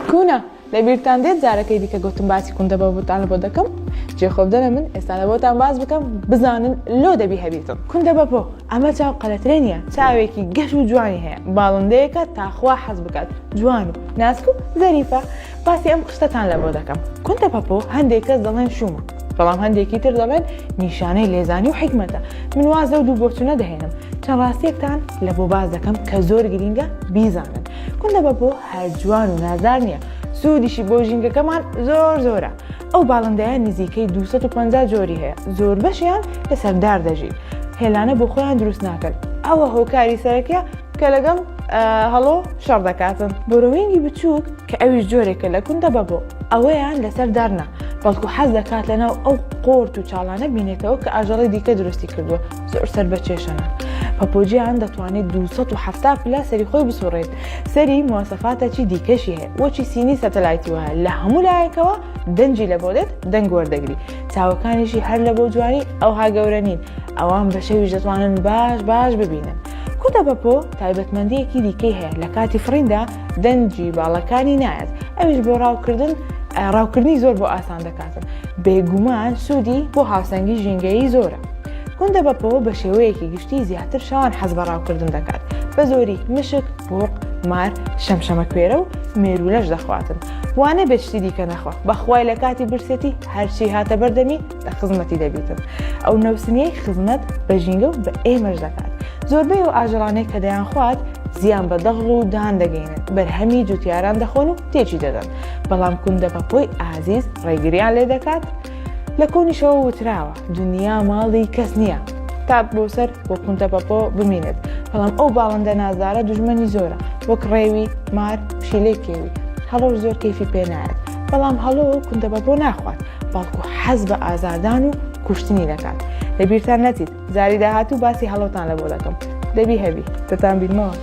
کوونە لەبیرتان دێت جارەکەی دیکە گوتم باسی کوندە بەبۆتان بۆ دەکەم جێ خۆ بدەنە من ئێستا لە بۆتان باس بکەم بزانن لۆ دەبی هەبیتم کوندە بەپۆ ئەمە چاو قەلەترێ نییە چاوێکی گەش و جوانی هەیە باڵندەیەکە تاخوا حەز بکات جوان و ناسک و زەریفە باسی ئەم قشتەتان لە بۆ دەکەم کوندە پەپۆ هەندێک کەس دەڵێن شومە بەڵام هەندێکی تر دەڵێن نیشانەی لێزانی و حیکمەتە من واز لەو دوو بۆچونە دەهێنم چەند ڕاستیەکتان لە بۆ باس دەکەم کە زۆر گرینگە بیزانن کوندە بەپۆ هەر جوان و نازدار نییە، سوودیشی بۆ ژینگەکەمان زۆر زۆرە. ئەو باڵندەیە نزیکەی 250 جۆری هەیە، زۆربەشیان لەسەر دار دەژین، هێلانە بۆ خۆیان دروست ناکەن، ئەوە هۆکاری سەرەکیە کە لەگەڵ هەڵۆ شەڕ دەکاتن. بۆرۆوینگی بچووک کە ئەویش جۆرێکە لە کوندە بەبۆ، ئەوەیان لەسەر دار نا، بەڵکو حەز دەکات لەناو ئەو قۆرت و چاڵانە بینێتەوە کە ئاژەڵی دیکە دروستی کردووە، زۆر سەر بە کێشەنە. پەپۆجیان دەتوانێت 270 پلە سەری خۆی بسوڕێت، سەری مواسەفاتەکی دیکەشی هەیە وەکی سینی سەتەلایتی وایە لە هەموو لایەکەوە دەنگی لە بۆ دێت دەنگ وەردەگری چاوەکانیشی هەر لە بۆ جوانی ئەوها گەورە نین ئەوان بە شەویش دەتوانن باش باش ببینن کوتە بەپۆ تایبەتمەندیەکی دیکەی هەیە لە کاتی فڕیندا دەنگی باڵەکانی نایەت ئەویش بۆ ڕاوکردن ڕاوکردنی زۆر بۆ ئاسان دەکاتن بێگومان سوودی بۆ هاوسەنگی ژینگەیی زۆرە. کوندە بەپۆ بە شێوەیەکی گشتی زیاتر شەوان حەز بە ڕاوکردن دەکات، بە زۆری مشک، بۆق، مار، شەمشەمەکوێرە و مێروولەش دەخواتن. وا نەبێت شتی دیکە نەخوا، بەخوای لە کاتی برسێتی هەرچی هاتە بەردەمی لە خزمەتی دەبیتن. ئەو نەوسنیەی خزمەت بە ژینگە و بە ئێمەش دەکات. زۆربەی ئەو ئاژەڵانەی کە دەیانخوات زیان بە دەغڵ و دان دەگەینن، بەرهەمی جوتیاران دەخۆن و تێکی دەدەن. بەڵام کوندە پەپۆی ئازیز ڕێگریان لێ دەکات. لە کۆنیشەوە وتراوە دنیا ماڵی کەس نییە تا بۆ سەر بۆ کونتە پەپۆ بمینێت بەڵام ئەو باڵندە نازدارە دوژمنی زۆرە وەک ڕێوی مار پشیلەی کێوی هەڵۆش زۆر کەیفی پێ نایەت بەڵام هەڵۆ کوندە پەپۆ ناخوات بەڵکو حەز بە ئازاردان و کوشتنی دەکات لەبیرتان نەچیت جاری داهاتوو باسی هەڵۆتان لە بۆ دەکەم دەبی هەبی دەتان بینمەوە.